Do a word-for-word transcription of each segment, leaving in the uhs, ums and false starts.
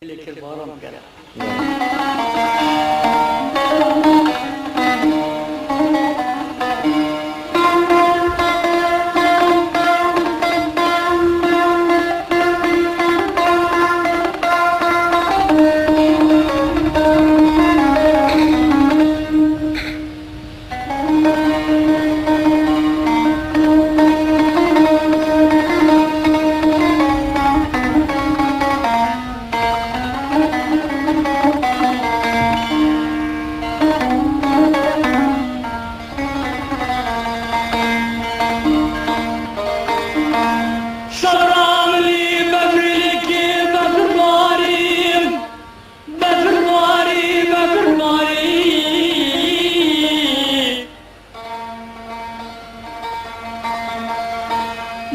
Lê kir baran bikene. Sebra min î befirê kê befirbarî. Befirbarî, befirbarî.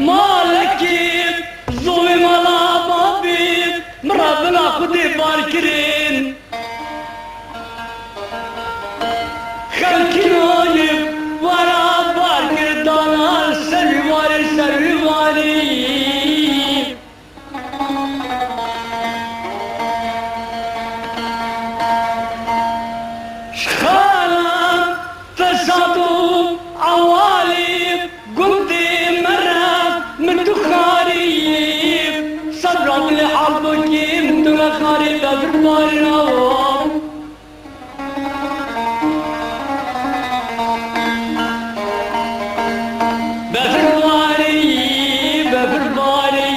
Malekî zovê mala babî, min re bila Xwedê bar kirin. Xelkî nayê wera bar kir, dana ser wî warî, ser wî warî. Xalan fesad û awalî gundê me re min tu xarî. Sebra min lê hal bikî min tu re xarî befir barî nawa. Befirbarî, befirbarî.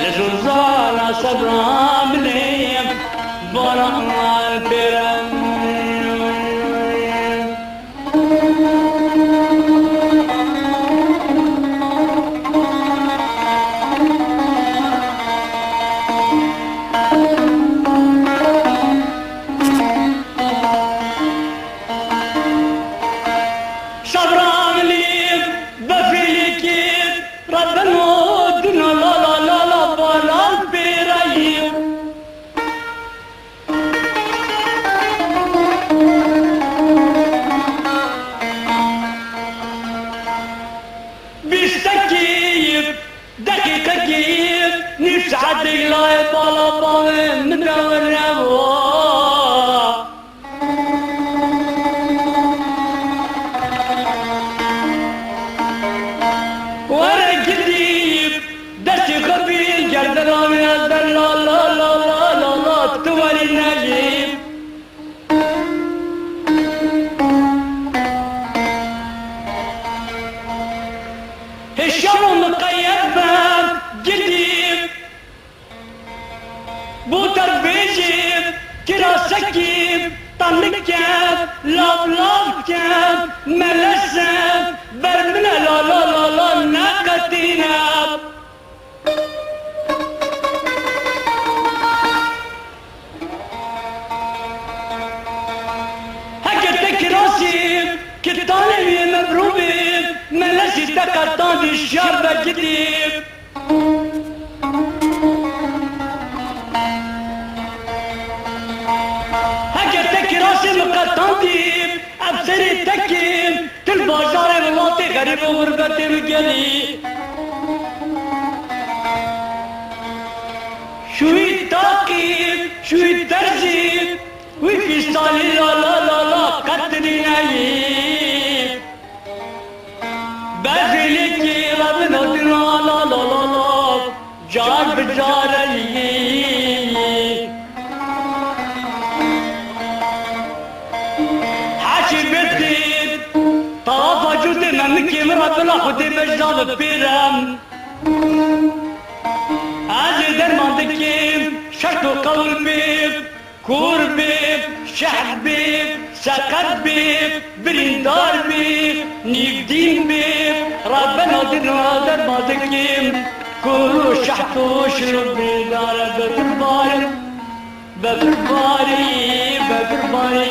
Li zozana sebra min ê baran pêre. Sebra min î befîlîkî, Rebeno dina la la la la baran pêrayî. Bîstekî, deqîqekî, nîv saetê layê bala bavê min de were wa. Were gidî, destê xwe bî, gerdena wî ez de la, la, tu werî neyî. Hişyar û miqeyed be, gidî. Bo te bêjim, kirasekî, tanik e, lav lav ke, melese, ber min e, la la la la, neqetîne. Heke te kirasî, kitanê wî mebrûbî, melesî te qetandî şiyar be gidî. Heke te kirasê miqetandî, ev serê tekê, til bajarê welatê xerîb û xurbetê bigerî. Şûyî taqî, şûyî terzî, wî fîstalî la la la la, qet tirî neyî. Bezîlikî Rebîn Odîn la la la la la, car bi careyî. Heşî bitî, tawafa cûdê me mikê min re bila Xwedê bejna bi pêrem. Ez ê derman dikêm, şert û qewil bê. Kûr bê, şehd bê, seqet bê, birîndar bê, nîvdîn bê, Rebena din ra derma dikim. Kûr û şehd û şil û birîndar e, befir barî, befir barî, befir barî.